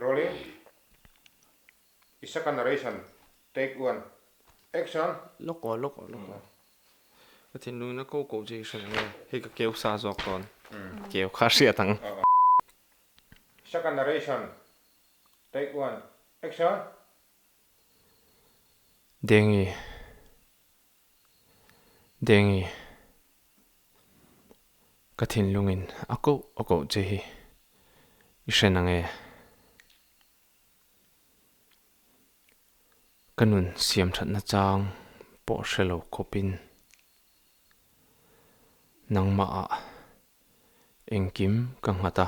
Rolling. Isaka narration, take one, action. Lawk aw, lawk aw, lawk aw. Ka thinlung in a ko ko che i hre reng e. Hei ka keu sa zawk dawn. Keu kha hriat ang. Isaka narration, take one, action. Dengi. Dengi. Ka thinlungin a koh a koh che hi i hre nang e. Ka nun siam thatna chang pawh hre lo khawpin nangmah ah engkim ka nghat a.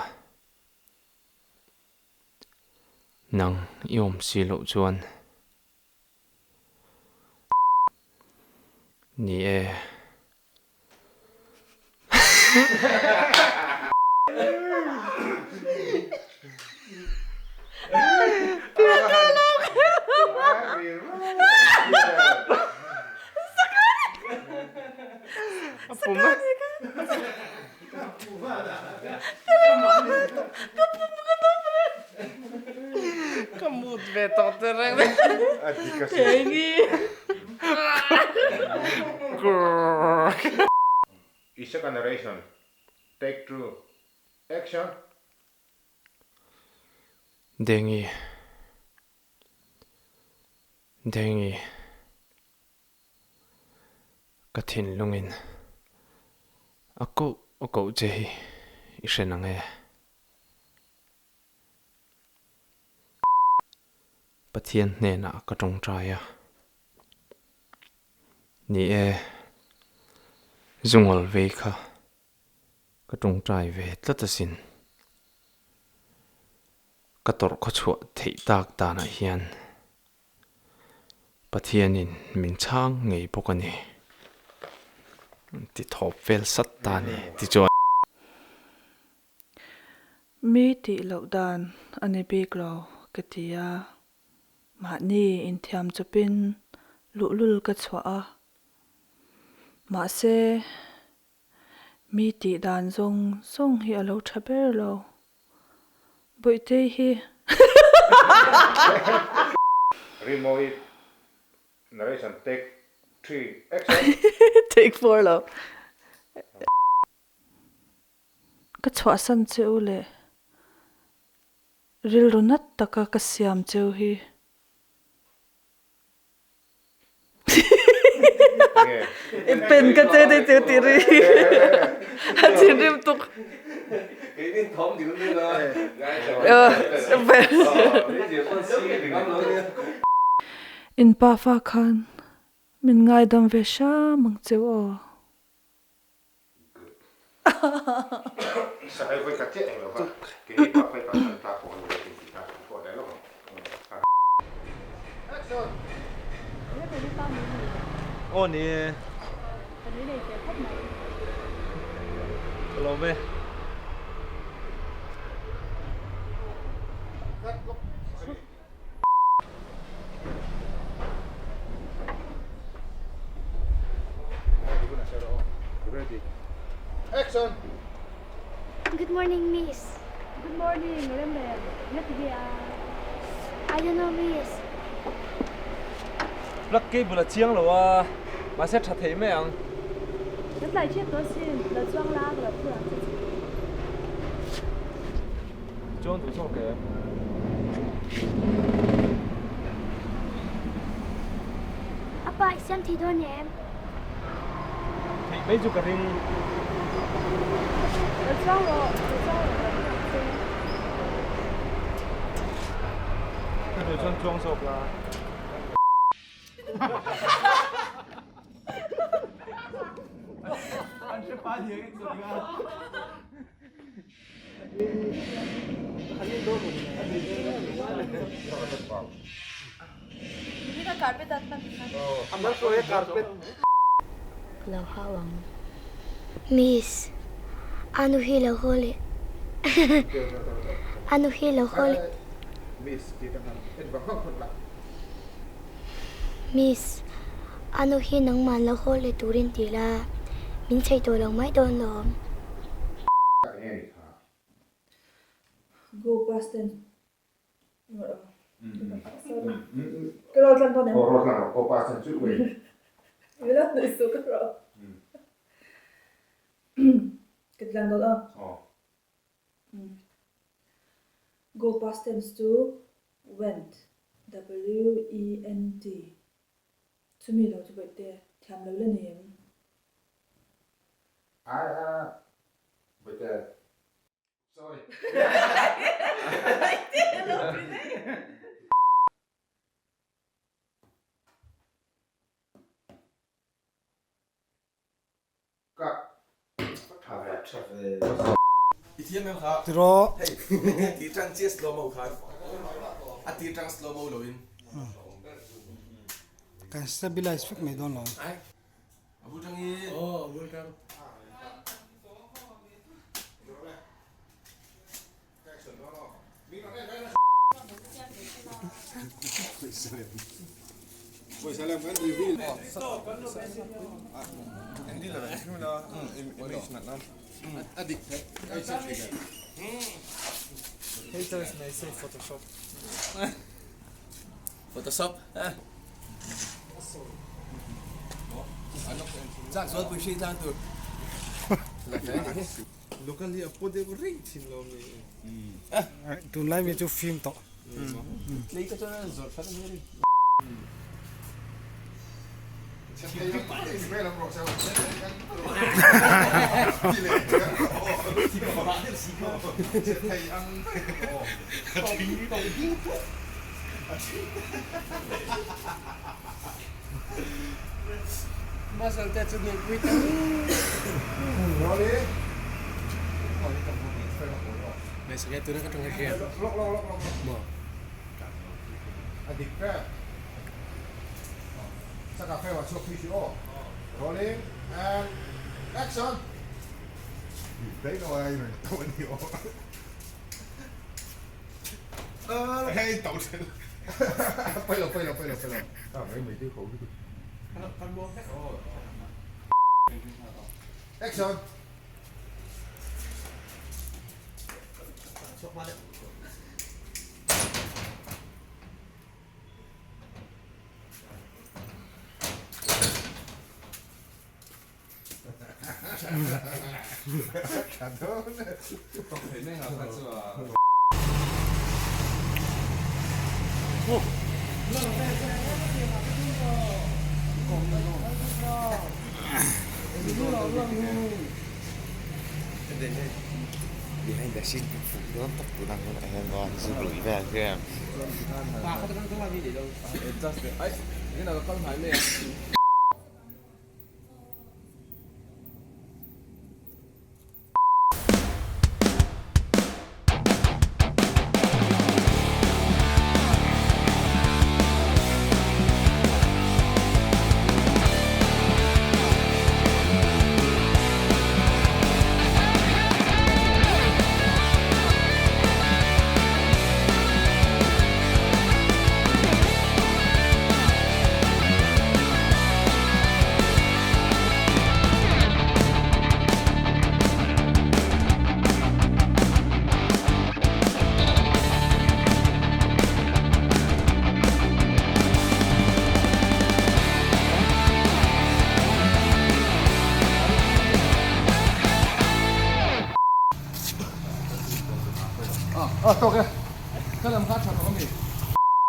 Nang i awm si loh chuan Ni e. Ka mut ve tawh te reng reng. A dik a sin. Isaka narration, take two, action. Dengi. Dengi. Ka thinlungin a koh a koh che hi i hre nang e. Pathian hnenah ka tawngtai a. Ni e, zungawl vei kha ka tawngtai ve tlat asin. Ka tawrh khawchhuah theih tak danah hian Pathianin min chhang ngei bawk a ni. Ti thawp vel sat ta a ni tichuan. Mi tih loh dan a ni bik lo ka ti a, mahni inthiam chawpin luhlul ka chhuah a, mahse mi tih dan zawng zawng hi a lo tha ber lo. Bawihtei hi. Rimawi narration take three action. Take four lo. Ka chhuahsan che u leh rilru nat taka ka siam cheu hi. I pen ka che dei cheu tih ri a thinrim tuk. In pafa khan min ngaidam ve hram ang cheu aw. Aw ni e. Ka lawm e. Good morning, miss. Good morning, Remrem. Nga ti ge a? I don't know, miss. Plug cable a chiang lo a, mahse tha thei mai ang. Kan tlai chiat tawh asin, lo chuang la ka lo phur ang che chu. Chuang duh zawk e. A pa i siam thei dawn em? Theih mai chu ka ring. Lo chuang rawh, lo chuang rawh ka ring ang che. Ka duh chuan chuang zawk la. An hre pa hian Lo hau ang. Miss, anu hi lo haw leh. Anu hi lo haw leh. Miss, anu hi nangmah lo haw leh turin ti la, min chei tawh lo mai dawn lawm. Go past ten. Ka roll tlang dawn em? Aw roll tlang rawh. Aw pa chan chu ui. Mila nuih suh ka rawh. Ka ti tlang dawn aw. Aw. Go past tense chu went, W-E-N-T. Chumi lo chu Bawihte thiam lo la ni em? Ai a Bawihte. Sorry. Ka tha ve. Tha ve. I thiam em kha? Tiraw. Hei, ti tang chiah slow mo khan. A ti tang slow mo loin. Kan stabilize vek mai dawn lo. Ai. A bul tang hi. Oh, a bul tang. Haters may say Photoshop. Photoshop. Chak zual pui hri tlang tur. Local hi a paw deuh reng thin lo mi. Tunlai mi chu fim tawh. Lei te chuan an zawrh hran a ni. Rolling and action! Hei tàu xe. Quay lộn, quay lộn, quay lộn, quay lộn. À, mấy mấy tiếng khổ. Action. Behind the scene dawn tak tunah hian a hian chuan zu lui vel hian.